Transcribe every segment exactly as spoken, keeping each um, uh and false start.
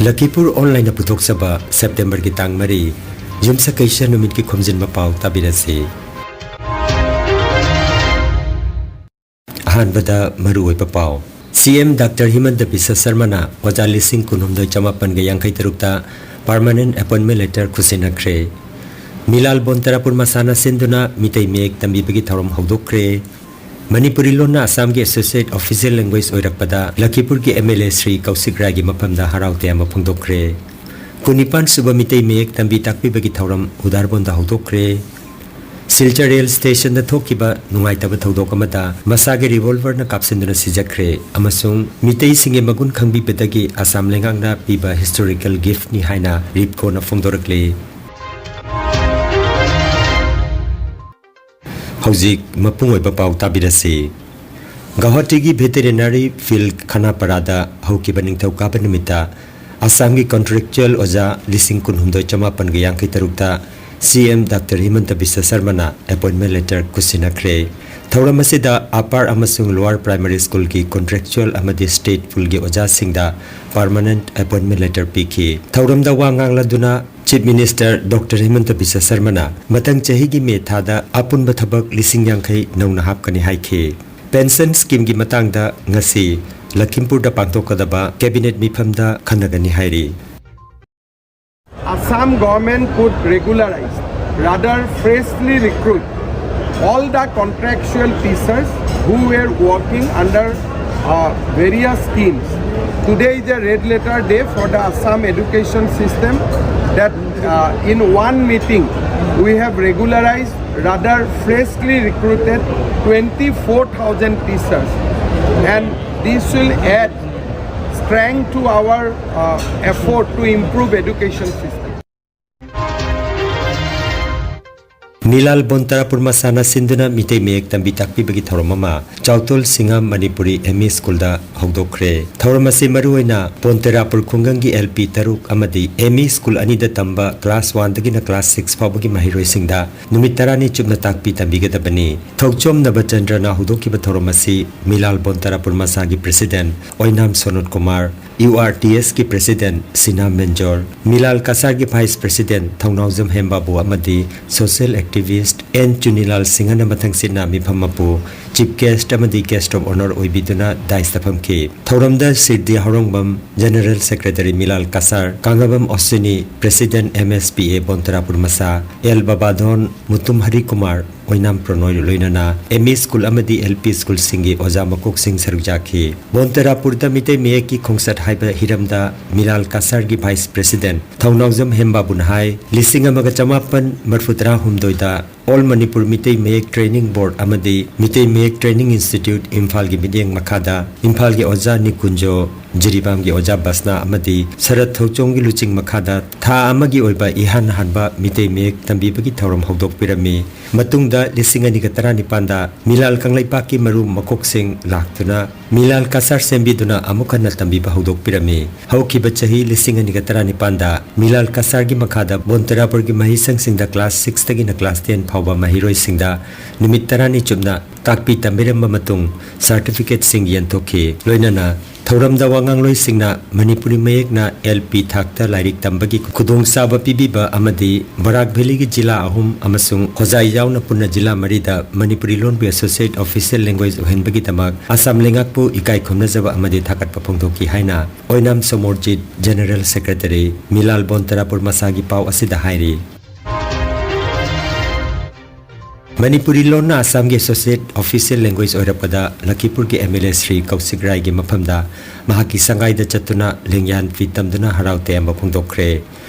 ꯂꯈꯤꯄꯨꯔ ꯑꯣꯟꯂꯥꯏꯟꯅ ꯄꯨꯊꯣꯛꯆꯕ ꯁꯦꯞꯇꯦꯝꯕꯔꯒꯤ ꯇꯥꯡ ꯃꯔꯤ, ꯌꯨꯝꯁꯀꯩꯁ ꯅꯨꯃꯤꯠꯀꯤ ꯈꯣꯝꯖꯤꯟꯕ ꯄꯥꯎ ꯇꯥꯕꯤꯔꯁꯤ꯫ ꯑꯍꯥꯟꯕꯗ ꯃꯔꯨꯑꯣꯏꯕ ꯄꯥꯎ꯫ ꯁꯤ ꯑꯦꯝ ꯗꯥꯛꯇꯔ ꯍꯤꯃꯟꯇ ꯕꯤꯁ꯭ꯋ ꯁꯔꯃꯅ ꯑꯣꯖꯥ ꯂꯤꯁꯤꯡ ꯀꯨꯟꯍꯨꯝꯗꯣꯏ ꯆꯃꯥꯄꯟꯒ ꯌꯥꯡꯈꯩ ꯇꯔꯨꯛꯇ permanent appointment letter ꯈꯨꯠꯁꯤꯟꯅꯈ꯭ꯔꯦ꯫ ꯃꯤꯂꯥꯜ ꯕꯣꯟ ꯇꯔꯥꯄꯨꯔ ꯃꯁꯥꯟꯅ ꯁꯤꯟꯗꯨꯅ ꯃꯤꯇꯩ ꯃꯌꯦꯛ ꯇꯝꯕꯤꯕꯒꯤ ꯊꯧꯔꯝ ꯍꯧꯗꯣꯛꯈ꯭ꯔꯦ꯫ ꯃꯅꯤꯄꯨꯔꯤ ꯂꯣꯟꯅ ꯑꯁꯥꯝꯒꯤ associate official language ꯑꯣꯏꯔꯛꯄꯗ ꯂꯈꯤꯄꯨꯔꯒꯤ M L A Shri Kaushik ꯔꯥꯏꯒꯤ ꯃꯐꯝꯗ ꯍꯔꯥꯎ ꯇꯌꯥꯝꯕ ꯐꯣꯡꯗꯣꯛꯈ꯭ꯔꯦ꯫ ꯀꯨꯟꯅꯤꯄꯥꯟ ꯁꯨꯕ ꯃꯤꯇꯩ ꯃꯌꯦꯛ ꯇꯝꯕꯤ ꯇꯥꯛꯄꯤꯕꯒꯤ ꯊꯧꯔꯝ ꯎꯗꯥꯔꯕꯣꯟꯗ ꯍꯧꯗꯣꯛꯈ꯭ꯔꯦ꯫ ꯁꯤꯜꯆꯔ ꯔꯦꯜ ꯁ꯭ꯇꯦꯁꯟꯗ ꯊꯣꯛꯈꯤꯕ ꯅꯨꯡꯉꯥꯏꯇꯕ ꯊꯧꯗꯣꯛ ꯑꯃꯗ ꯃꯁꯥꯒꯤ ꯔꯤꯚꯣꯜꯚꯔꯅ ꯀꯥꯞꯁꯤꯟꯗꯨꯅ ꯁꯤꯖꯈ꯭ꯔꯦ ꯑꯃꯁꯨꯡ ꯃꯤꯇꯩꯁꯤꯡꯒꯤ ꯃꯒꯨꯟ ꯈꯪꯕꯤꯕꯗꯒꯤ ꯑꯁꯥꯝ ꯂꯩꯉꯥꯛꯅ ꯄꯤꯕ historical giftꯅꯤ ꯍꯥꯏꯅ ꯔꯤꯞꯀꯣꯅ ꯐꯣꯡꯗꯣꯔꯛꯂꯤ꯫ ꯍꯧꯖꯤꯛ ꯃꯄꯨꯡ ꯑꯣꯏꯕ ꯄꯥꯎ ꯇꯥꯕꯤꯔꯁꯤ꯫ ꯒꯧꯍꯥꯇꯤꯒꯤ ꯚꯦꯇꯦꯔꯤꯅꯔꯤ ꯐꯤꯜꯗ ꯈꯅꯥꯄꯥꯔꯥꯗ ꯍꯧꯈꯤꯕ ꯅꯤꯡꯊꯧꯀꯥꯕ ꯅꯨꯃꯤꯠꯇ ꯑꯁꯥꯝꯒꯤ contractual ꯑꯣꯖꯥ ꯂꯤꯁꯤꯡ ꯀꯨꯟꯍꯨꯝꯗꯣꯏ ꯆꯃꯥꯄꯟꯒ ꯌꯥꯡꯈꯩ ꯇꯔꯨꯛꯇ ꯁꯤ M doctor ꯍꯤꯃꯟꯇ Visva ꯁꯔꯃꯅ appointment letter ꯈꯨꯠꯁꯤꯟꯅꯈ꯭ꯔꯦ꯫ ꯊꯧꯔꯝ ꯑꯁꯤꯗ upper ꯑꯃꯁꯨꯡ lower primary schoolꯒꯤ contractual ꯑꯃꯗꯤ state poolꯒꯤ ꯑꯣꯖꯥꯁꯤꯡꯗ permanent appointment letter ꯄꯤꯈꯤ꯫ ꯊꯧꯔꯝꯗ ꯋꯥ ꯉꯥꯡꯂꯗꯨꯅ Chief Minister ꯗꯣꯛꯇꯔ ꯍꯤꯃꯟꯇ ꯕꯤꯁ꯭ꯋ ꯁꯔꯃꯅ ꯃꯊꯪ ꯆꯍꯤꯒꯤ ꯃꯦ ꯊꯥꯗ ꯑꯄꯨꯟꯕ ꯊꯕꯛ ꯂꯤꯁꯤꯡ ꯌꯥꯡꯈꯩ ꯅꯧꯅ ꯍꯥꯞꯀꯅꯤ ꯍꯥꯏꯈꯤ꯫ Pension schemeꯒꯤ ꯃꯇꯥꯡꯗ ꯉꯁꯤ ꯂꯈꯤꯝꯄꯨꯔꯗ ꯄꯥꯡꯊꯣꯛꯀꯗꯕ cabinet ꯃꯤꯐꯝꯗ ꯈꯟꯅꯒꯅꯤ ꯍꯥꯏꯔꯤ꯫ Assam government could regularize, rather freshly recruit all the contractual teachers who were working under uh, various schemes. Today is a red letter day for the Assam education system that uh, in one meeting we have regularized, rather freshly recruited twenty-four thousand teachers, and this will add strength to our uh, effort to improve education system. ꯃꯤꯂꯥꯜ ꯕꯣꯟ ꯇꯔꯥꯄꯨꯔ ꯃꯁꯥꯟꯅ ꯁꯤꯟꯗꯨꯅ ꯃꯤꯇꯩ ꯃꯌꯦꯛ ꯇꯝꯕꯤ ꯇꯥꯛꯄꯤꯕꯒꯤ ꯊꯧꯔꯝ ꯑꯃ ꯆꯥꯎꯇꯣꯜ ꯁꯤꯡꯉꯥꯝ Manipuri M E ꯁ꯭ꯀꯨꯜꯗ ꯍꯧꯗꯣꯛꯈ꯭ꯔꯦ꯫ ꯊꯧꯔꯝ ꯑꯁꯤ ꯃꯔꯨꯑꯣꯏꯅ ꯕꯣꯟ ꯇꯔꯥꯄꯨꯔ ꯈꯨꯡꯒꯪꯒꯤ ꯑꯦꯜ ꯄꯤ ꯇꯔꯨꯛ ꯑꯃꯗꯤ ꯑꯦꯝ ꯏ ꯁ꯭ꯀꯨꯜ ꯑꯅꯤꯗ ꯇꯝꯕ ꯀ꯭ꯂꯥꯁ ꯋꯥꯟꯗꯒꯤꯅ ꯀ꯭ꯂꯥꯁ ꯁꯤꯛꯁ ꯐꯥꯎꯕꯒꯤ ꯃꯍꯩꯔꯣꯏꯁꯤꯡꯗ ꯅꯨꯃꯤꯠ ꯇꯔꯥꯅꯤ ꯆꯨꯞꯅ ꯇꯥꯛꯄꯤ ꯇꯝꯕꯤꯒꯗꯕꯅꯤ꯫ ꯊꯧꯆꯣꯝ ꯅꯕꯆꯟꯗ꯭ꯔꯅ ꯍꯧꯗꯣꯛꯈꯤꯕ ꯊꯧꯔꯝ ꯑꯁꯤ ꯃꯤꯂꯥꯜ ꯕꯣꯟ ꯇꯔꯥꯄꯨꯔ ꯃꯁꯥꯒꯤ president Oinam Sonot Kumar, U R T ꯑꯦꯁꯀꯤ ꯄ꯭ꯔꯦꯁꯤꯗꯦꯟꯠ ꯁꯤꯅꯥ ꯃꯦꯟꯖꯣꯔ, ꯃꯤꯂꯥꯜ ꯀꯁꯥꯔꯒꯤ ꯚꯥꯏꯁ ꯄ꯭ꯔꯦꯁꯤꯗꯦꯟꯠ ꯊꯧꯅꯥꯎꯖꯝ ꯍꯦꯝꯕꯥꯕꯨ ꯑꯃꯗꯤ ꯁꯣꯁꯤꯌꯦꯜ ꯑꯦꯛꯇꯤꯚꯤꯁ꯭ꯠ ꯑꯦꯟ ꯆꯨꯅꯤꯂꯥꯜ ꯁꯤꯡꯍꯅ ꯃꯊꯪ ꯁꯤꯠꯅ ꯃꯤꯐꯝ ꯃꯄꯨ, ꯆꯤꯐ ꯒꯦꯁ꯭ꯠ ꯑꯃꯗꯤ ꯒꯦꯁ꯭ꯠ ꯑꯣꯐ ꯑꯣꯅꯔ ꯑꯣꯏꯕꯤꯗꯨꯅ ꯗꯥꯏꯁꯇ ꯐꯝꯈꯤ꯫ ꯊꯧꯔꯝꯗ ꯁꯤꯔꯗꯤ Haorongbam, general secretary Milal Kashar, Kangabam Oshini, president M S P A Bontarapur ꯃꯁꯥ, ꯑꯦꯜ ꯕꯕꯥꯗꯣꯟ, ꯃꯨꯇꯨꯝ ꯍꯔꯤꯀꯨꯃꯥꯔ, ꯑꯣꯏꯅꯥꯝ ꯄ꯭ꯔꯅꯣꯏ ꯂꯣꯏꯅꯅ ꯑꯦꯝ ꯏ ꯁ꯭ꯀꯨꯜ ꯑꯃꯗꯤ ꯑꯦꯜ ꯄꯤ ꯁ꯭ꯀꯨꯜꯁꯤꯡꯒꯤ ꯑꯣꯖꯥ ꯃꯀꯣꯛꯁꯤꯡ ꯁꯔꯨꯛ ꯌꯥꯈꯤ꯫ ꯕꯣꯟꯇꯔꯥꯄꯨꯔꯗ ꯃꯤꯇꯩ ꯃꯌꯦꯛꯀꯤ ꯈꯣꯡꯆꯠ ꯍꯥꯏꯕ ꯍꯤꯔꯝꯗ ꯃꯤꯂꯥꯜ ꯀꯁꯥꯔꯒꯤ ꯚꯥꯏꯁ ꯄ꯭ꯔꯦꯁꯤꯗꯦꯟꯠ ꯊꯧꯅꯥꯎꯖꯝ ꯍꯦꯝꯕꯥꯕꯨꯅ ꯍꯥꯏ, ꯂꯤꯁꯤꯡ ꯑꯃꯒ ꯆꯃꯥꯄꯟ ꯃꯔꯤꯐꯨ ꯇꯔꯥꯍꯨꯝꯗꯣꯏꯗ ꯑꯣꯜ ꯃꯅꯤꯄꯨꯔ ꯃꯤꯇꯩ ꯃꯌꯦꯛ ꯇ꯭ꯔꯦꯅꯤꯡ ꯕꯣꯔꯗ ꯑꯃꯗꯤ ꯃꯤꯇꯩ ꯃꯌꯦꯛ ꯇ꯭ꯔꯦꯅꯤꯡ ꯏꯟꯁꯇꯤꯇ꯭ꯌꯨꯠ ꯏꯝꯐꯥꯜꯒꯤ ꯃꯤꯠꯌꯦꯡ ꯃꯈꯥꯗ ꯏꯝꯐꯥꯜꯒꯤ ꯑꯣꯖꯥ ꯅꯤꯀꯨꯟꯖꯣ, ꯖꯤꯔꯤꯕꯥꯝꯒꯤ ꯑꯣꯖꯥ ꯕꯁꯅꯥ ꯑꯃꯗꯤ ꯁꯔꯠ ꯊꯧꯆꯣꯡꯒꯤ ꯂꯨꯆꯤꯡ ꯃꯈꯥꯗ ꯊꯥ ꯑꯃꯒꯤ ꯑꯣꯏꯕ ꯏꯍꯥꯟ ꯍꯥꯟꯕ ꯃꯤꯇꯩ ꯃꯌꯦꯛ ꯇꯝꯕꯤꯕꯒꯤ ꯊꯧꯔꯝ ꯍꯧꯗꯣꯛꯄꯤꯔꯝꯃꯤ꯫ ꯃꯇꯨꯡꯗ ꯂꯤꯁꯤꯡ ꯑꯅꯤꯒ ꯇꯔꯥꯅꯤꯄꯥꯟꯗ ꯃꯤꯂꯥꯜ ꯀꯪꯂꯩꯄꯥꯛꯀꯤ ꯃꯔꯨ ꯃꯀꯣꯛꯁꯤꯡ ꯂꯥꯛꯇꯨꯅ ꯃꯤꯂꯥꯜ ꯀꯁꯥꯔ ꯁꯦꯝꯕꯤꯗꯨꯅ ꯑꯃꯨꯛ ꯍꯟꯅ ꯇꯝꯕꯤꯕ ꯍꯧꯗꯣꯛꯄꯤꯔꯝꯃꯤ꯫ ꯍꯧꯈꯤꯕ ꯆꯍꯤ ꯂꯤꯁꯤꯡ ꯑꯅꯤꯒ ꯇꯔꯥꯅꯤꯄꯥꯟꯗ ꯃꯤꯂꯥꯜ ꯀꯁꯥꯔꯒꯤ ꯃꯈꯥꯗ ꯕꯣꯟꯇꯔꯥꯄꯨꯔꯒꯤ ꯃꯍꯩꯁꯪꯁꯤꯡꯗ ꯀ꯭ꯂꯥꯁ ꯁꯤꯛꯁꯇꯒꯤꯅ ꯀ꯭ꯂꯥꯁ ꯇꯦꯟ ꯐꯥꯎꯕ ꯃꯍꯩꯔꯣꯏꯁꯤꯡꯗ ꯅꯨꯃꯤꯠ ꯇꯔꯥꯅꯤ ꯆꯨꯞꯅ ꯇꯥꯛꯄꯤ ꯇꯝꯕꯤꯔꯝꯕ ꯃꯇꯨꯡ ꯁꯥꯔꯇꯤꯐꯤꯀꯦꯠꯁꯤꯡ ꯌꯦꯟꯊꯣꯛꯈꯤ꯫ ꯂꯣꯏꯅꯅ ꯊꯧꯔꯝꯗ ꯋꯥꯉꯥꯡꯂꯣꯏꯁꯤꯡꯅ ꯃꯅꯤꯄꯨꯔꯤ ꯃꯌꯦꯛꯅ ꯑꯦꯜ ꯄꯤ ꯊꯥꯛꯇ ꯂꯥꯏꯔꯤꯛ ꯇꯝꯕꯒꯤ ꯈꯨꯗꯣꯡꯆꯥꯕ ꯄꯤꯕꯤꯕ ꯑꯃꯗꯤ ꯕꯔꯥꯛ ꯚꯦꯂꯤꯒꯤ ꯖꯤꯂꯥ ꯑꯍꯨꯝ ꯑꯃꯁꯨꯡ ꯍꯣꯖꯥꯏ ꯌꯥꯎꯅ ꯄꯨꯟꯅ ꯖꯤꯂꯥ ꯃꯔꯤꯗ ꯃꯅꯤꯄꯨꯔꯤ ꯂꯣꯟꯕꯨ ꯑꯦꯁꯣꯁꯤꯌꯦꯠ ꯑꯣꯐꯤꯁꯤꯌꯦꯜ ꯂꯦꯡꯒ꯭ꯋꯦꯖ ꯑꯣꯏꯍꯟꯕꯒꯤꯗꯃꯛ ꯑꯁꯥꯝ ꯂꯩꯉꯥꯛꯄꯨ ꯏꯀꯥꯏ ꯈꯨꯝꯅꯖꯕ ꯑꯃꯗꯤ ꯊꯥꯒꯠꯄ ꯐꯣꯡꯗꯣꯛꯈꯤ ꯍꯥꯏꯅ ꯑꯣꯏꯅꯥꯝ ꯁꯣꯃꯣꯔꯖꯤꯠ, ꯖꯦꯅꯔꯦꯜ ꯁꯦꯀ꯭ꯔꯦꯇꯔꯤ, ꯃꯤꯂꯥꯜ ꯕꯣꯟꯇꯔꯥꯄꯨꯔ ꯃꯁꯥꯒꯤ ꯄꯥꯎ ꯑꯁꯤꯗ ꯍꯥꯏꯔꯤ꯫ ꯃꯅꯤꯄꯨꯔꯤ ꯂꯣꯟꯅ ꯑꯁꯥꯝꯒꯤ ꯑꯦꯁꯣꯁꯤꯌꯦꯠ ꯑꯣꯐꯤꯁꯤꯌꯦꯜ ꯂꯦꯡꯒ꯭ꯋꯦꯖ ꯑꯣꯏꯔꯛꯄꯗ ꯂꯈꯤꯄꯨꯔꯒꯤ M L A Shri Kaushik ꯔꯥꯏꯒꯤ ꯃꯐꯝꯗ ꯃꯍꯥꯛꯀꯤ ꯁꯪꯒꯥꯏꯗ ꯆꯠꯇꯨꯅ ꯂꯦꯡꯌꯥꯟ ꯐꯤ ꯇꯝꯗꯨꯅ ꯍꯔꯥꯎ ꯇꯌꯥꯝꯕ ꯐꯣꯡꯗꯣꯛꯈ꯭ꯔꯦ꯫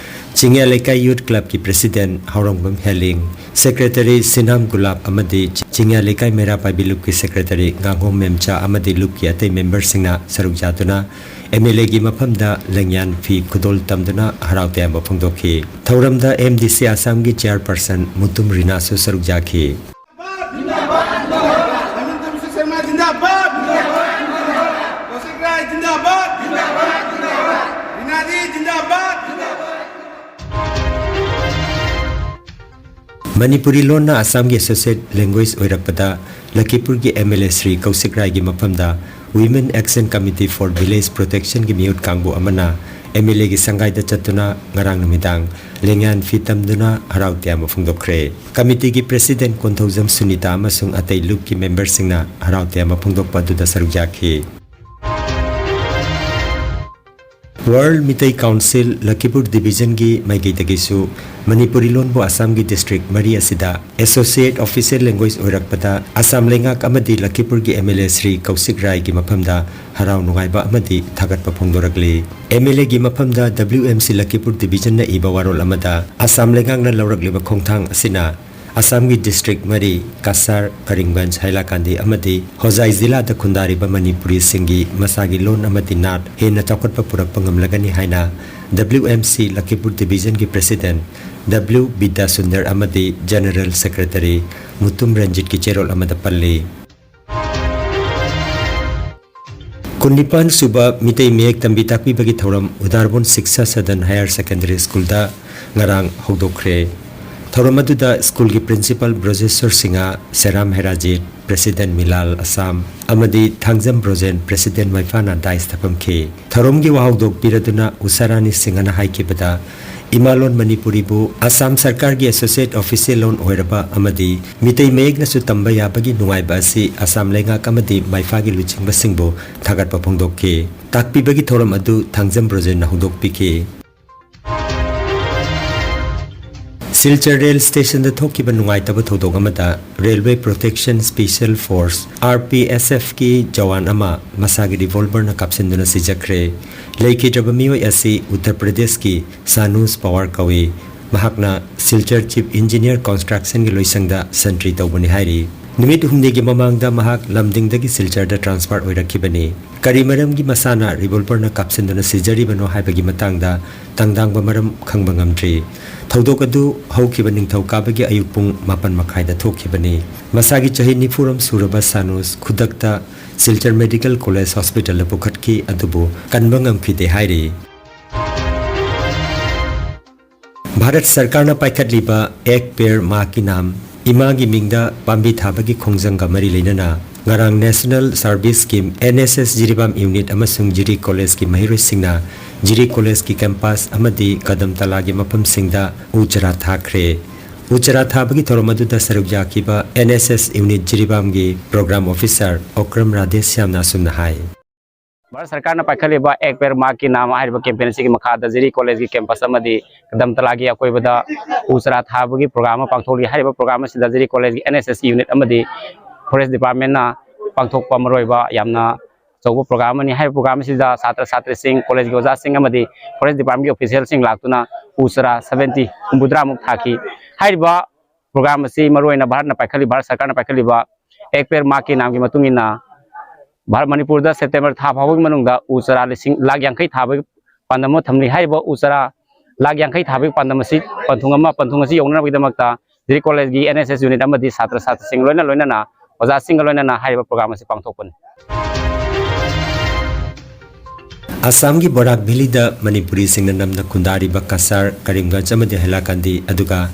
ꯆꯤꯡꯌꯥ ꯂꯩꯀꯥꯏ ꯌꯨꯊ ꯀ꯭ꯂꯕꯀꯤ ꯄ꯭ꯔꯦꯁꯤꯗꯦꯟꯠ ꯍꯥꯎꯔꯣꯡꯕꯝ ꯍꯦꯂꯤꯡ, ꯁꯦꯀ꯭ꯔꯦꯇꯔꯤ ꯁꯤꯅꯥꯝ ꯒꯨꯂꯥꯞ ꯑꯃꯗꯤ ꯆꯤꯡꯌꯥ ꯂꯩꯀꯥꯏ ꯃꯩꯔꯥ ꯄꯥꯏꯕꯤ ꯂꯨꯞꯀꯤ ꯁꯦꯀ꯭ꯔꯦꯇꯔꯤ ꯉꯥꯡꯍꯣꯝ ꯃꯦꯝꯆꯥ ꯑꯃꯗꯤ ꯂꯨꯞꯀꯤ ꯑꯇꯩ ꯃꯦꯝꯕꯔꯁꯤꯡꯅ ꯁꯔꯨꯛ ꯌꯥꯗꯨꯅ ꯑꯦꯝ ꯑꯦꯜ ꯑꯦꯒꯤ ꯃꯐꯝꯗ ꯂꯦꯡꯌꯥꯟ ꯐꯤ ꯈꯨꯗꯣꯜ ꯇꯝꯗꯨꯅ ꯍꯔꯥꯎ ꯇꯌꯥꯝꯕ ꯐꯣꯡꯗꯣꯛꯈꯤ꯫ ꯊꯧꯔꯝꯗ ꯑꯦꯝ ꯗꯤ ꯁꯤ ꯑꯁꯥꯝꯒꯤ ꯆꯤꯌꯥꯔꯄꯔꯁꯟ ꯃꯨꯇꯨꯝ ꯔꯤꯅꯥꯁꯨ ꯁꯔꯨꯛ ꯌꯥꯈꯤ꯫ ꯍꯤꯃꯟꯇ ꯕꯤꯁ꯭ꯋ ꯁꯔꯃ ꯖꯤꯟꯗꯥꯕꯥꯗ! ꯀꯧꯁꯤꯛ ꯔꯥꯏ ꯖꯤꯟꯗꯥꯕꯥꯗ! ꯔꯤꯅꯥ ꯖꯤ ꯖꯤꯟꯗꯥꯕꯥꯗ! ꯃꯅꯤꯄꯨꯔꯤ ꯂꯣꯟꯅ ꯑꯁꯥꯝꯒꯤ associate language ꯑꯣꯏꯔꯛꯄꯗ ꯂꯈꯤꯄꯨꯔꯒꯤ M L A Shri Kaushik ꯔꯥꯏꯒꯤ ꯃꯐꯝꯗ Women Action Committee for Village Protection ꯒꯤ ꯃꯤꯍꯨꯠ ꯀꯥꯡꯕꯨ ꯑꯃꯅ M L A ꯒꯤ ꯁꯪꯒꯥꯏꯗ ꯆꯠꯇꯨꯅ ꯉꯔꯥꯡ ꯅꯨꯃꯤꯗꯥꯡ ꯂꯦꯡꯌꯥꯟ ꯐꯤ ꯇꯝꯗꯨꯅ ꯍꯔꯥꯎ ꯇꯌꯥꯝꯕ ꯐꯣꯡꯗꯣꯛꯈ꯭ꯔꯦ꯫ Committee ꯒꯤ president ꯀꯣꯟꯊꯧꯖꯝ ꯁꯨꯅꯤꯇꯥ ꯑꯃꯁꯨꯡ ꯑꯇꯩ ꯂꯨꯞꯀꯤ member ꯁꯤꯡꯅ ꯍꯔꯥꯎ ꯇꯌꯥꯝꯕ ꯐꯣꯡꯗꯣꯛꯄ ꯑꯗꯨꯗ ꯁꯔꯨꯛ ꯌꯥꯈꯤ꯫ World ꯃꯤꯇꯩ Council ꯂꯈꯤꯄꯨꯔ division ꯒꯤ ꯃꯥꯏꯀꯩꯗꯒꯤꯁꯨ ꯃꯅꯤꯄꯨꯔꯤ ꯂꯣꯟꯕꯨ ꯑꯁꯥꯝꯒꯤ district ꯃꯔꯤ ꯑꯁꯤꯗ associate official language ꯑꯣꯏꯔꯛꯄꯗ ꯑꯁꯥꯝ ꯂꯩꯉꯥꯛ ꯑꯃꯗꯤ ꯂꯈꯤꯄꯨꯔꯒꯤ M L A Shri Kaushik ꯔꯥꯏꯒꯤ ꯃꯐꯝꯗ ꯍꯔꯥꯎ ꯅꯨꯡꯉꯥꯏꯕ ꯑꯃꯗꯤ ꯊꯥꯒꯠꯄ ꯐꯣꯡꯗꯣꯔꯛꯂꯤ꯫ M L A ꯒꯤ ꯃꯐꯝꯗ W M C ꯂꯈꯤꯄꯨꯔ division ꯅ ꯏꯕ ꯋꯥꯔꯣꯜ ꯑꯃꯗ ꯑꯁꯥꯝ ꯂꯩꯉꯥꯛꯅ ꯂꯧꯔꯛꯂꯤꯕ ꯈꯣꯡꯊꯥꯡ ꯑꯁꯤꯅ ꯑꯁꯥꯝꯒꯤ district ꯃꯔꯤ, ꯀꯁꯥꯔ, ꯀꯔꯤꯝꯒꯟꯖ, ꯍꯥꯏꯂꯥꯀꯥꯟꯗꯤ ꯑꯃꯗꯤ ꯍꯣꯖꯥꯏ ꯖꯤꯂꯥꯗ ꯈꯨꯟꯗꯥꯔꯤꯕ ꯃꯅꯤꯄꯨꯔꯤꯁꯤꯡꯒꯤ ꯃꯁꯥꯒꯤ ꯂꯣꯟ ꯑꯃꯗꯤ ꯅꯥꯠ ꯍꯦꯟꯅ ꯆꯥꯎꯈꯠꯄ ꯄꯨꯔꯛꯄ ꯉꯝꯂꯒꯅꯤ ꯍꯥꯏꯅ W M C ꯂꯈꯤꯄꯨꯔ division ꯒꯤ president W ꯕꯤꯗ꯭ꯌꯥꯁꯨꯟꯗꯔ ꯑꯃꯗꯤ general secretary ꯃꯨꯇꯨꯝ ꯔꯟꯖꯤꯠꯀꯤ ꯆꯦꯔꯣꯜ ꯑꯃꯗ ꯄꯜꯂꯤ꯫ ꯀꯨꯟꯅꯤꯄꯥꯟ ꯁꯨꯕ ꯃꯤꯇꯩ ꯃꯌꯦꯛ ꯇꯝꯕꯤ ꯇꯥꯛꯄꯤꯕꯒꯤ ꯊꯧꯔꯝ ꯎꯗꯥꯔꯕꯣꯟ ꯁꯤꯛꯁꯥ ꯁꯗꯟ Higher Secondary School ꯗ ꯉꯔꯥꯡ ꯍꯧꯗꯣꯛꯈ꯭ꯔꯦ꯫ ꯊꯧꯔꯝ ꯑꯗꯨꯗ school ꯒꯤ principal ꯕ꯭ꯔꯖꯦꯁ꯭ꯋꯔ ꯁꯤꯡꯍ, ꯁꯦꯔꯥꯝ ꯍꯦꯔꯥꯖꯤꯠ, president ꯃꯤꯂꯥꯜ ꯑꯁꯥꯝ ꯑꯃꯗꯤ ꯊꯥꯡꯖꯝ ꯕ꯭ꯔꯣꯖꯦꯟ, president ꯃꯥꯏꯐꯥꯅ dais ꯇ ꯐꯝꯈꯤ꯫ ꯊꯧꯔꯝꯒꯤ ꯋꯥꯍꯧꯗꯣꯛ ꯄꯤꯔꯗꯨꯅ ꯎꯁꯥꯔꯥꯅꯤ ꯁꯤꯡꯍꯅ ꯍꯥꯏꯈꯤꯕꯗ, ꯏꯃꯥꯂꯣꯟ ꯃꯅꯤꯄꯨꯔꯤꯕꯨ ꯑꯁꯥꯝ ꯁꯔꯀꯥꯔꯒꯤ associate official ꯂꯣꯟ ꯑꯣꯏꯔꯕ ꯑꯃꯗꯤ ꯃꯤꯇꯩ ꯃꯌꯦꯛꯅꯁꯨ ꯇꯝꯕ ꯌꯥꯕꯒꯤ ꯅꯨꯡꯉꯥꯏꯕ ꯑꯁꯤ ꯑꯁꯥꯝ ꯂꯩꯉꯥꯛ ꯑꯃꯗꯤ ꯃꯥꯏꯐꯥꯒꯤ ꯂꯨꯆꯤꯡꯕꯁꯤꯡꯕꯨ ꯊꯥꯒꯠꯄ ꯐꯣꯡꯗꯣꯛꯈꯤ꯫ ꯇꯥꯛꯄꯤꯕꯒꯤ ꯊꯧꯔꯝ ꯑꯗꯨ ꯊꯥꯡꯖꯝ ꯕ꯭ꯔꯣꯖꯦꯟꯅ ꯍꯧꯗꯣꯛꯄꯤꯈꯤ꯫ ꯁꯤꯜꯆꯔ ꯔꯦꯜ ꯁ꯭ꯇꯦꯁꯟꯗ ꯊꯣꯛꯈꯤꯕ ꯅꯨꯡꯉꯥꯏꯇꯕ ꯊꯧꯗꯣꯛ ꯑꯃꯗ Railway Protection Special Force, R P S F ꯀꯤ ꯖꯋꯥꯟ ꯑꯃ ꯃꯁꯥꯒꯤ revolver ꯅ ꯀꯥꯞꯁꯤꯟꯗꯨꯅ ꯁꯤꯖꯈ꯭ꯔꯦ꯫ ꯂꯩꯈꯤꯗ꯭ꯔꯕ ꯃꯤꯑꯣꯏ ꯑꯁꯤ ꯎꯠꯇꯔ ꯄ꯭ꯔꯗꯦꯁꯀꯤ ꯁꯥꯅꯨꯁ ꯄꯋꯥꯔ ꯀꯧꯏ꯫ ꯃꯍꯥꯛꯅ ꯁꯤꯜꯆꯔ Chief Engineer Construction ꯒꯤ ꯂꯣꯏꯁꯪꯗ ꯁꯟꯇ꯭ꯔꯤ ꯇꯧꯕꯅꯤ ꯍꯥꯏꯔꯤ꯫ ꯅꯨꯃꯤꯠ ꯍꯨꯝꯅꯤꯒꯤ ꯃꯃꯥꯡꯗ ꯃꯍꯥꯛ ꯂꯝꯗꯤꯡꯗꯒꯤ ꯁꯤꯜꯆꯔꯗ transfer ꯑꯣꯏꯔꯛꯈꯤꯕꯅꯤ꯫ ꯀꯔꯤ ꯃꯔꯝꯒꯤ ꯃꯁꯥꯅ revolver ꯅ ꯀꯥꯞꯁꯤꯟꯗꯨꯅ ꯁꯤꯖꯔꯤꯕꯅꯣ ꯍꯥꯏꯕꯒꯤ ꯃꯇꯥꯡꯗ ꯇꯥꯡꯗꯥꯡꯕ ꯃꯔꯝ ꯈꯪꯕ ꯉꯝꯗ꯭ꯔꯤ꯫ ꯊꯧꯗꯣꯛ ꯑꯗꯨ ꯍꯧꯈꯤꯕ ꯅꯤꯡꯊꯧꯀꯥꯕꯒꯤ ꯑꯌꯨꯛ ꯄꯨꯡ ꯃꯥꯄꯟ ꯃꯈꯥꯏꯗ ꯊꯣꯛꯈꯤꯕꯅꯤ꯫ ꯃꯁꯥꯒꯤ ꯆꯍꯤ ꯅꯤꯐꯨꯔꯣꯝ ꯁꯨꯔꯕ ꯁꯥꯅꯨꯁ ꯈꯨꯗꯛꯇ ꯁꯤꯜꯆꯔ Medical College Hospital ꯗ ꯄꯨꯈꯠꯈꯤ, ꯑꯗꯨꯕꯨ ꯀꯟꯕ ꯉꯝꯈꯤꯗꯦ ꯍꯥꯏꯔꯤ꯫ ꯚꯥꯔꯠ ꯁꯔꯀꯥꯔꯅ ꯄꯥꯏꯈꯠꯂꯤꯕ ꯑꯦꯛ ꯄꯦꯔ ꯃꯥ ꯀꯤ ꯅꯥꯝ, ꯏꯃꯥꯒꯤ ꯃꯤꯡꯗ ꯄꯥꯝꯕꯤ ꯊꯥꯕꯒꯤ ꯈꯣꯡꯖꯪꯒ ꯃꯔꯤ ꯂꯩꯅꯅ ꯉꯔꯥꯡ National Service Scheme, N S S, Jiribam unit ꯑꯃꯁꯨꯡ ꯖꯤꯔꯤ ꯀꯣꯂꯦꯖꯀꯤ ꯃꯍꯩꯔꯣꯏꯁꯤꯡꯅ ꯖꯤꯔꯤ ꯀꯣꯂꯦꯖꯀꯤ ꯀꯦꯝꯄꯁ ꯑꯃꯗꯤ ꯀꯗꯝꯇꯂꯥꯒꯤ ꯃꯐꯝꯁꯤꯡꯗ ꯎ ꯆꯥꯔꯥ ꯊꯥꯈ꯭ꯔꯦ꯫ ꯎ ꯆꯥꯔꯥ ꯊꯥꯕꯒꯤ ꯊꯧꯔꯝ ꯑꯗꯨꯗ ꯁꯔꯨꯛ ꯌꯥꯈꯤꯕ N S S ꯌꯨꯅꯤꯠ ꯖꯤꯔꯤꯕꯥꯝꯒꯤ ꯄ꯭ꯔꯣꯒ꯭ꯔꯥꯝ ꯑꯣꯐꯤꯁꯥꯔ ꯑꯣꯀ꯭ꯔꯝ ꯔꯥꯙꯦꯁ꯭ꯌꯥꯝꯅ ꯑꯁꯨꯝꯅ ꯍꯥꯏ꯫ ꯚꯥꯔꯠ ꯁꯔꯀꯥꯔꯅ ꯄꯥꯏꯈꯠꯂꯤꯕ ꯑꯦꯛ ꯄꯦꯔ ꯃꯥ ꯀꯤ ꯅꯥꯝ ꯍꯥꯏꯔꯤꯕ ꯀꯦꯝꯄꯦꯟ ꯑꯁꯤꯒꯤ ꯃꯈꯥꯗ ꯖꯤꯔꯤ ꯀꯣꯂꯦꯖꯀꯤ ꯀꯦꯝꯄꯁ ꯑꯃꯗꯤ ꯀꯗꯝꯇꯂꯥꯒꯤ ꯑꯀꯣꯏꯕꯗ ꯎ ꯆꯥꯔꯥ ꯊꯥꯕꯒꯤ ꯄ꯭ꯔꯣꯒ꯭ꯔꯥꯝ ꯑꯃ ꯄꯥꯡꯊꯣꯛꯂꯤ꯫ ꯍꯥꯏꯔꯤꯕ ꯄ꯭ꯔꯣꯒ꯭ꯔꯥꯝ ꯑꯁꯤꯗ ꯖꯤꯔꯤ ꯀꯣꯂꯦꯖꯀꯤ N S S ꯌꯨꯅꯤꯠ ꯑꯃꯗꯤ ꯐꯣꯔꯦꯁ ꯗꯤꯄꯥꯔꯠꯃꯦꯟꯅ ꯄꯥꯡꯊꯣꯛꯄ ꯃꯔꯨꯑꯣꯏꯕ ꯌꯥꯝꯅ ꯑꯆꯧꯕ ꯄ꯭ꯔꯣꯒ꯭ꯔꯥꯝ ꯑꯃꯅꯤ꯫ ꯍꯥꯏꯔꯤꯕ ꯄ꯭ꯔꯣꯒ꯭ꯔꯥꯝ ꯑꯁꯤꯗ ꯁꯥꯇ꯭ꯔ ꯁꯥꯇ꯭ꯔꯤꯁꯤꯡ, ꯀꯣꯂꯦꯖꯀꯤ ꯑꯣꯖꯥꯁꯤꯡ ꯑꯃꯗꯤ ꯐꯣꯔꯦꯁ ꯗꯤꯄꯥꯔꯠꯃꯦꯟꯒꯤ ꯑꯣꯐꯤꯁꯤꯌꯦꯜꯁꯤꯡ ꯂꯥꯛꯇꯨꯅ ꯎ ꯆꯥꯔꯥ ꯁꯚꯦꯟꯇꯤ, ꯍꯨꯝꯐꯨꯇꯔꯥꯃꯨꯛ ꯊꯥꯈꯤ꯫ ꯍꯥꯏꯔꯤꯕ ꯄ꯭ꯔꯣꯒ꯭ꯔꯥꯝ ꯑꯁꯤ ꯃꯔꯨꯑꯣꯏꯅ ꯚꯥꯔꯠꯅ ꯄꯥꯏꯈꯠꯂꯤꯕ, ꯚꯥꯔꯠ ꯁꯔꯀꯥꯔꯅ ꯄꯥꯏꯈꯠꯂꯤꯕ ꯑꯦꯛ ꯄꯦꯔ ꯃꯥ ꯀꯤ ꯅꯥꯝꯒꯤ ꯃꯇꯨꯡ ꯏꯟꯅ ꯚꯥꯔꯠ ꯃꯅꯤꯄꯨꯔꯗ ꯁꯦꯞꯇꯦꯝꯕꯔ ꯊꯥ ꯐꯥꯎꯕꯒꯤ ꯃꯅꯨꯡꯗ ꯎ ꯆꯥꯔꯥ ꯂꯤꯁꯤꯡ, ꯂꯥꯈ ꯌꯥꯡꯈꯩ ꯊꯥꯕꯒꯤ ꯄꯥꯟꯗꯝ ꯑꯃ ꯊꯝꯂꯤ꯫ ꯍꯥꯏꯔꯤꯕ ꯎ ꯆꯥꯔꯥ ꯂꯥꯈ ꯌꯥꯡꯈꯩ ꯊꯥꯕꯒꯤ ꯄꯥꯟꯗꯝ ꯑꯁꯤ ꯄꯟꯊꯨꯡ ꯑꯃ, ꯄꯟꯊꯨꯡ ꯑꯁꯤ ꯌꯧꯅꯅꯕꯒꯤꯗꯃꯛꯇ ꯖꯤꯔꯤ ꯀꯣꯂꯦꯖꯀꯤ N S S ꯌꯨꯅꯤꯠ ꯑꯃꯗꯤ ꯁꯥꯇ꯭ꯔ ꯁꯥꯇ꯭ꯔꯁꯤꯡ ꯂꯣꯏꯅ ꯂꯣꯏꯅꯅ ꯑꯣꯖꯥꯁꯤꯡꯒ ꯂꯣꯏꯅꯅ ꯍꯥꯏꯔꯤꯕ ꯄ꯭ꯔꯣꯒ꯭ꯔꯥꯝ ꯑꯁꯤ ꯄꯥꯡꯊꯣꯛꯄꯅꯤ꯫ ꯑꯁꯥꯝꯒꯤ ꯕꯣꯔꯥꯛ ꯚꯦꯂꯤꯗ ꯃꯅꯤꯄꯨꯔꯤꯁꯤꯡꯅ ꯅꯝꯅ ꯈꯨꯟꯗꯥꯔꯤꯕ ꯀꯁꯥꯔ, ꯀꯔꯤꯝꯒꯟꯖ ꯑꯃꯗꯤ ꯍꯩꯂꯥꯀꯟꯗꯤ, ꯑꯗꯨꯒ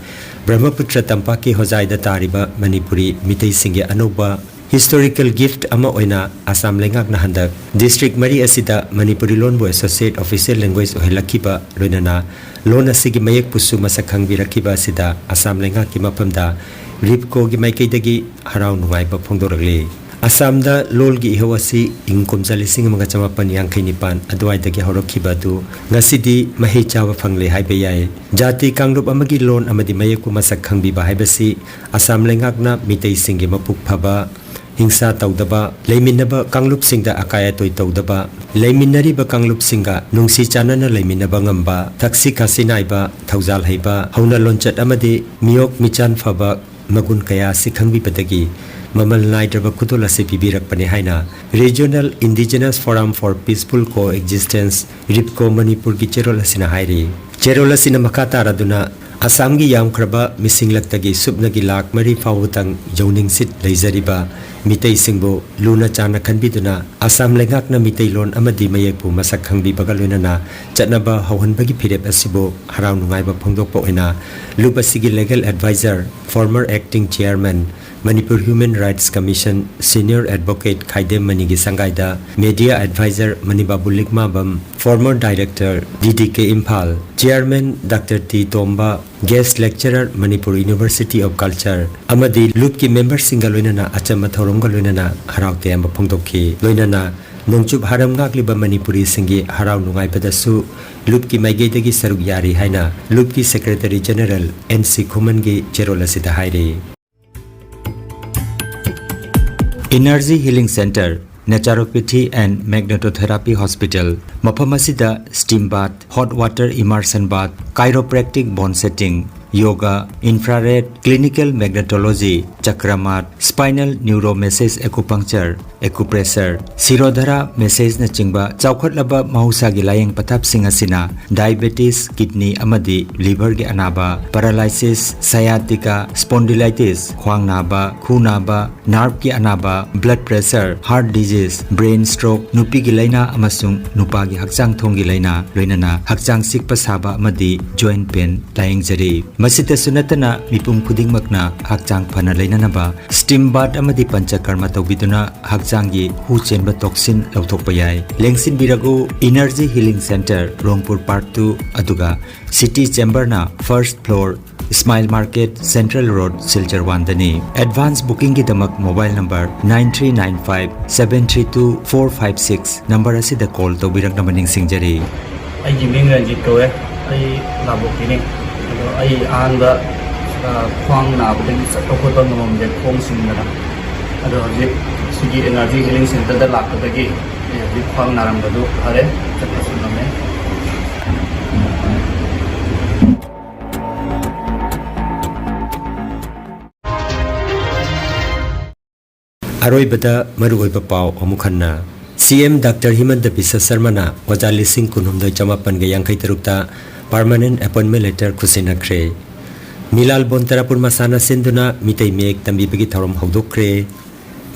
ꯕ꯭ꯔꯍ꯭ꯃꯄꯨꯇ꯭ꯔ ꯇꯝꯄꯥꯛꯀꯤ ꯍꯣꯖꯥꯏꯗ ꯇꯥꯔꯤꯕ ꯃꯅꯤꯄꯨꯔꯤ ꯃꯤꯇꯩꯁꯤꯡꯒꯤ ꯑꯅꯧꯕ ꯍꯤꯁꯇꯣꯔꯤꯀꯦꯜ ꯒꯤꯐꯠ ꯑꯃ ꯑꯣꯏꯅ ꯑꯁꯥꯝ ꯂꯩꯉꯥꯛꯅ ꯍꯟꯗꯛ ꯗꯤꯁꯇ꯭ꯔꯤꯛ ꯃꯔꯤ ꯑꯁꯤꯗ ꯃꯅꯤꯄꯨꯔꯤ ꯂꯣꯟꯕꯨ ꯑꯦꯁꯣꯁꯤꯌꯦꯠ ꯑꯣꯐꯤꯁꯤꯌꯦꯜ ꯂꯦꯡꯒ꯭ꯋꯦꯖ ꯑꯣꯏꯍꯜꯂꯛꯈꯤꯕ, ꯂꯣꯏꯅꯅ ꯂꯣꯟ ꯑꯁꯤꯒꯤ ꯃꯌꯦꯛꯄꯨꯁꯨ ꯃꯁꯛ ꯈꯪꯕꯤꯔꯛꯈꯤꯕ ꯑꯁꯤꯗ ꯑꯁꯥꯝ ꯂꯩꯉꯥꯛꯀꯤ ꯃꯐꯝꯗ ꯔꯤꯞꯀꯣꯒꯤ ꯃꯥꯏꯀꯩꯗꯒꯤ ꯍꯔꯥꯎ ꯅꯨꯡꯉꯥꯏꯕ ꯐꯣꯡꯗꯣꯔꯛꯂꯤ꯫ ꯑꯁꯥꯝꯗ ꯂꯣꯜꯒꯤ ꯏꯍꯧ ꯑꯁꯤ ꯏꯪ ꯀꯨꯝꯖꯥ ꯂꯤꯁꯤꯡ ꯑꯃꯒ ꯆꯃꯥꯄꯟ ꯌꯥꯡꯈꯩ ꯅꯤꯄꯥꯟ ꯑꯗꯨꯋꯥꯏꯗꯒꯤ ꯍꯧꯔꯛꯈꯤꯕ ꯑꯗꯨ ꯉꯁꯤꯗꯤ ꯃꯍꯩ ꯆꯥꯕ ꯐꯪꯂꯦ ꯍꯥꯏꯕ ꯌꯥꯏ꯫ ꯖꯥꯇꯤ ꯀꯥꯡꯂꯨꯞ ꯑꯃꯒꯤ ꯂꯣꯟ ꯑꯃꯗꯤ ꯃꯌꯦꯛꯄꯨ ꯃꯁꯛ ꯈꯪꯕꯤꯕ ꯍꯥꯏꯕꯁꯤ ꯑꯁꯥꯝ ꯂꯩꯉꯥꯛꯅ ꯃꯤꯇꯩꯁꯤꯡꯒꯤ ꯃꯄꯨꯛ ꯐꯕ, ꯍꯤꯡꯁꯥ ꯇꯧꯗꯕ, ꯂꯩꯃꯤꯟꯅꯕ ꯀꯥꯡꯂꯨꯞꯁꯤꯡꯗ ꯑꯀꯥꯏ ꯑꯇꯣꯏ ꯇꯧꯗꯕ, ꯂꯩꯃꯤꯟꯅꯔꯤꯕ ꯀꯥꯡꯂꯨꯞꯁꯤꯡꯒ ꯅꯨꯡꯁꯤ ꯆꯥꯟꯅꯅ ꯂꯩꯃꯤꯟꯅꯕ ꯉꯝꯕ, ꯊꯛꯁꯤ ꯈꯥꯁꯤ ꯅꯥꯏꯕ, ꯊꯧꯖꯥꯜ ꯍꯩꯕ, ꯍꯧꯅ ꯂꯣꯟꯆꯠ ꯑꯃꯗꯤ ꯃꯤꯑꯣꯛ ꯃꯤꯆꯥꯟ ꯐꯕ ꯃꯒꯨꯟ ꯀꯌꯥ ꯑꯁꯤ ꯈꯪꯕꯤꯕꯗꯒꯤ ꯃꯃꯜ ꯅꯥꯏꯗ꯭ꯔꯕ ꯈꯨꯗꯣꯜ ꯑꯁꯤ ꯄꯤꯕꯤꯔꯛꯄꯅꯤ ꯍꯥꯏꯅ Regional Indigenous Forum for Peaceful Coexistence, Repco ꯃꯅꯤꯄꯨꯔꯒꯤ ꯆꯦꯔꯣꯜ ꯑꯁꯤꯅ ꯍꯥꯏꯔꯤ꯫ ꯆꯦꯔꯣꯜ ꯑꯁꯤꯅ ꯃꯈꯥ ꯇꯥꯔꯗꯨꯅ ꯑꯁꯥꯝꯒꯤ ꯌꯥꯝꯈ꯭ꯔꯕ ꯃꯤꯁꯤꯡꯂꯛꯇꯒꯤ ꯁꯨꯞꯅꯒꯤ ꯂꯥꯈ ꯃꯔꯤ ꯐꯥꯎꯕꯇꯪ ꯌꯧꯅꯤꯡꯁꯤꯠ ꯂꯩꯖꯔꯤꯕ ꯃꯤꯇꯩꯁꯤꯡꯕꯨ ꯂꯨꯅ ꯆꯥꯟꯅ ꯈꯟꯕꯤꯗꯨꯅ ꯑꯁꯥꯝ ꯂꯩꯉꯥꯛꯅ ꯃꯤꯇꯩꯂꯣꯟ ꯑꯃꯗꯤ ꯃꯌꯦꯛꯄꯨ ꯃꯁꯛ ꯈꯪꯕꯤꯕꯒ ꯂꯣꯏꯅꯅ ꯆꯠꯅꯕ ꯍꯧꯍꯟꯕꯒꯤ ꯐꯤꯔꯦꯞ ꯑꯁꯤꯕꯨ ꯍꯔꯥꯎ ꯅꯨꯡꯉꯥꯏꯕ ꯐꯣꯡꯗꯣꯛꯄ ꯑꯣꯏꯅ ꯂꯨꯞ ꯑꯁꯤꯒꯤ legal advisor, former acting chairman, Manipur Human Rights Commission, senior advocate ꯈꯥꯏꯗꯦꯝ ꯃꯅꯤꯒꯤ ꯁꯪꯒꯥꯏꯗ media advisor ꯃꯅꯤꯕꯥꯕꯨ ꯂꯤꯛꯃꯥꯕꯝ, former director, D D K Imphal, chairman Doctor T Tomba, guest lecturer, Manipur University of Culture, ꯑꯃꯗꯤ ꯂꯨꯞꯀꯤ memberꯁꯤꯡꯒ ꯂꯣꯏꯅꯅ ꯑꯆꯝꯕ ꯊꯧꯔꯝꯒ ꯂꯣꯏꯅꯅ ꯍꯔꯥꯎ ꯇꯌꯥꯝꯕ ꯐꯣꯡꯗꯣꯛꯈꯤ꯫ ꯂꯣꯏꯅꯅ ꯅꯣꯡꯆꯨꯞ ꯍꯥꯔꯝ ꯉꯥꯛꯂꯤꯕ ꯃꯅꯤꯄꯨꯔꯤꯁꯤꯡꯒꯤ ꯍꯔꯥꯎ ꯅꯨꯡꯉꯥꯏꯕꯗꯁꯨ ꯂꯨꯞꯀꯤ ꯃꯥꯏꯀꯩꯗꯒꯤ ꯁꯔꯨꯛ ꯌꯥꯔꯤ ꯍꯥꯏꯅ ꯂꯨꯞꯀꯤ Secretary General N C ꯈꯨꯃꯟꯒꯤ ꯆꯦꯔꯣꯜ ꯑꯁꯤꯗ ꯍꯥꯏꯔꯤ꯫ Energy Healing Center, Naturopathy and Magnetotherapy Hospital, ꯃꯐꯝ ꯑꯁꯤꯗ steam bath, hot water immersion bath, chiropractic bone setting, yoga, infrared, clinical magnetology, ꯆꯀ꯭ꯔ ꯃꯥꯠ, spinal neuro massage, acupuncture, acupressure, ꯁꯤꯔꯣꯙꯔꯥ ꯃꯦꯁꯦꯖꯅꯆꯤꯡꯕ ꯆꯥꯎꯈꯠꯂꯕ ꯃꯍꯧꯁꯥꯒꯤ ꯂꯥꯌꯦꯡ ꯄꯊꯥꯞꯁꯤꯡ ꯑꯁꯤꯅ diabetes, kidney ꯑꯃꯗꯤ liverꯒꯤ ꯑꯅꯥꯕ, paralysis, sciatica, spondylitis, ꯈ꯭ꯋꯥꯡ ꯅꯥꯕ, ꯈꯨ ꯅꯥꯕ, nerveꯀꯤ ꯑꯅꯥꯕ, blood pressure, heart disease, brain stroke, ꯅꯨꯄꯤꯒꯤ ꯂꯥꯏꯅꯥ ꯑꯃꯁꯨꯡ ꯅꯨꯄꯥꯒꯤ ꯍꯛꯆꯥꯡ ꯊꯣꯡꯒꯤ ꯂꯥꯏꯅꯥ, ꯂꯣꯏꯅꯅ ꯍꯛꯆꯥꯡ ꯆꯤꯛꯄ ꯁꯥꯕ ꯑꯃꯗꯤ joint pain ꯂꯥꯌꯦꯡꯖꯔꯤ꯫ ꯃꯁꯤꯇꯁꯨ ꯅꯠꯇꯅ ꯃꯤꯄꯨꯝ ꯈꯨꯗꯤꯡꯃꯛꯅ ꯍꯛꯆꯥꯡ ꯐꯅ ꯂꯩꯅꯅꯕ steam bath ꯑꯃꯗꯤ ꯄꯟꯆꯀꯔꯃ ꯇꯧꯕꯤꯗꯨꯅ ꯍꯛꯆꯥꯡꯒꯤ ꯍꯨ ꯆꯦꯟꯕ toxin ꯂꯧꯊꯣꯛꯄ ꯌꯥꯏ꯫ ꯂꯦꯡꯁꯤꯟꯕꯤꯔꯒꯨ, Energy Healing Center, ꯔꯣꯡꯄꯨꯔ Park two, ꯑꯗꯨꯒ City Chamberꯅ first floor, Smile Market, Central Road, Silchar one ꯗꯅꯤ꯫ Advance bookingꯒꯤꯗꯃꯛ mobile number nine three nine five seven three two four five six number ꯑꯁꯤꯗ call ꯇꯧꯕꯤꯔꯛꯅꯕ ꯅꯤꯡꯁꯤꯡꯖꯔꯤ꯫ ꯑꯩꯒꯤ ꯃꯤꯡ ꯔꯟꯖꯤꯠ ꯀꯧꯋꯦ꯫ ꯑꯩ ꯂꯥꯕꯣꯛꯀꯤꯅꯤ꯫ ꯑꯗꯣ ꯑꯩ ꯑꯍꯥꯟꯕ, ꯑ, ꯈ꯭ꯋꯥꯡ ꯅꯥꯕꯗꯒꯤ ꯆꯠꯄ ꯈꯣꯠꯄ ꯉꯝꯃꯝꯗꯦ, ꯈꯣꯡ ꯁꯤꯡꯗꯅ꯫ ꯑꯗꯣ ꯍꯧꯖꯤꯛ ꯁꯤꯒꯤ Energy Healing Centerꯗ ꯂꯥꯛꯄꯗꯒꯤ ꯑꯩ ꯍꯧꯖꯤꯛ ꯈ꯭ꯋꯥꯡ ꯅꯥꯔꯝꯕꯗꯨ ꯐꯔꯦ, ꯆꯠꯄꯁꯨ ꯉꯝꯃꯦ꯫ ꯑꯔꯣꯏꯕꯗ ꯃꯔꯨꯑꯣꯏꯕ ꯄꯥꯎ ꯑꯃꯨꯛ ꯍꯟꯅ꯫ C M Doctor Himanta Biswa Sarmana ꯑꯣꯖꯥ ꯂꯤꯁꯤꯡ ꯀꯨꯟꯍꯨꯝꯗꯣꯏ ꯆꯃꯥꯄꯟꯒ ꯌꯥꯡꯈꯩ ꯇꯔꯨꯛꯇ permanent appointment letter ꯈꯨꯠꯁꯤꯟꯅꯈ꯭ꯔꯦ꯫ ꯃꯤꯂꯥꯜ ꯕꯣꯟ ꯇꯔꯥꯄꯨꯔ ꯃꯁꯥꯟꯅ ꯁꯤꯟꯗꯨꯅ ꯃꯤꯇꯩ ꯃꯌꯦꯛ ꯇꯝꯕꯤꯕꯒꯤ ꯊꯧꯔꯝ ꯍꯧꯗꯣꯛꯈ꯭ꯔꯦ꯫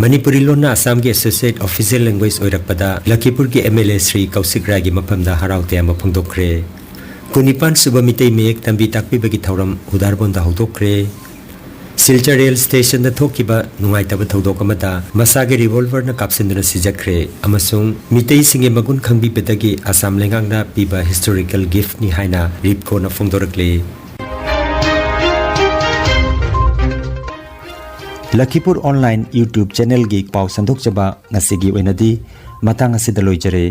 ꯃꯅꯤꯄꯨꯔꯤ ꯂꯣꯟꯅ ꯑꯁꯥꯝꯒꯤ associate official language ꯑꯣꯏꯔꯛꯄꯗ ꯂꯈꯤꯄꯨꯔꯒꯤ M L A Shri Kaushik ꯔꯥꯏꯒꯤ ꯃꯐꯝꯗ ꯍꯔꯥꯎ ꯇꯌꯥꯝꯕ ꯐꯣꯡꯗꯣꯛꯈ꯭ꯔꯦ꯫ ꯀꯨꯟꯅꯤꯄꯥꯟ ꯁꯨꯕ ꯃꯤꯇꯩ ꯃꯌꯦꯛ ꯇꯝꯕꯤ ꯇꯥꯛꯄꯤꯕꯒꯤ ꯊꯧꯔꯝ ꯍꯨꯗꯥꯔꯕꯣꯟꯗ ꯍꯧꯗꯣꯛꯈ꯭ꯔꯦ꯫ ꯁꯤꯜꯆꯔ ꯔꯦꯜ ꯁ꯭ꯇꯦꯁꯟꯗ ꯊꯣꯛꯈꯤꯕ ꯅꯨꯡꯉꯥꯏꯇꯕ ꯊꯧꯗꯣꯛ ꯑꯃꯗ ꯃꯁꯥꯒꯤ revolverꯅ ꯀꯥꯞꯁꯤꯟꯗꯨꯅ ꯁꯤꯖꯈ꯭ꯔꯦ ꯑꯃꯁꯨꯡ ꯃꯤꯇꯩꯁꯤꯡꯒꯤ ꯃꯒꯨꯟ ꯈꯪꯕꯤꯕꯗꯒꯤ ꯑꯁꯥꯝ ꯂꯩꯉꯥꯛꯅ ꯄꯤꯕ historical giftꯅꯤ ꯍꯥꯏꯅ ꯔꯤꯞꯀꯣꯅ ꯐꯣꯡꯗꯣꯔꯛꯂꯤ꯫ ꯂꯈꯤꯄꯨꯔ online YouTube channelꯒꯤ ꯄꯥꯎ ꯁꯟꯗꯣꯛꯆꯕ ꯉꯁꯤꯒꯤ ꯑꯣꯏꯅꯗꯤ ꯃꯇꯥꯡ ꯑꯁꯤꯗ ꯂꯣꯏꯖꯔꯦ꯫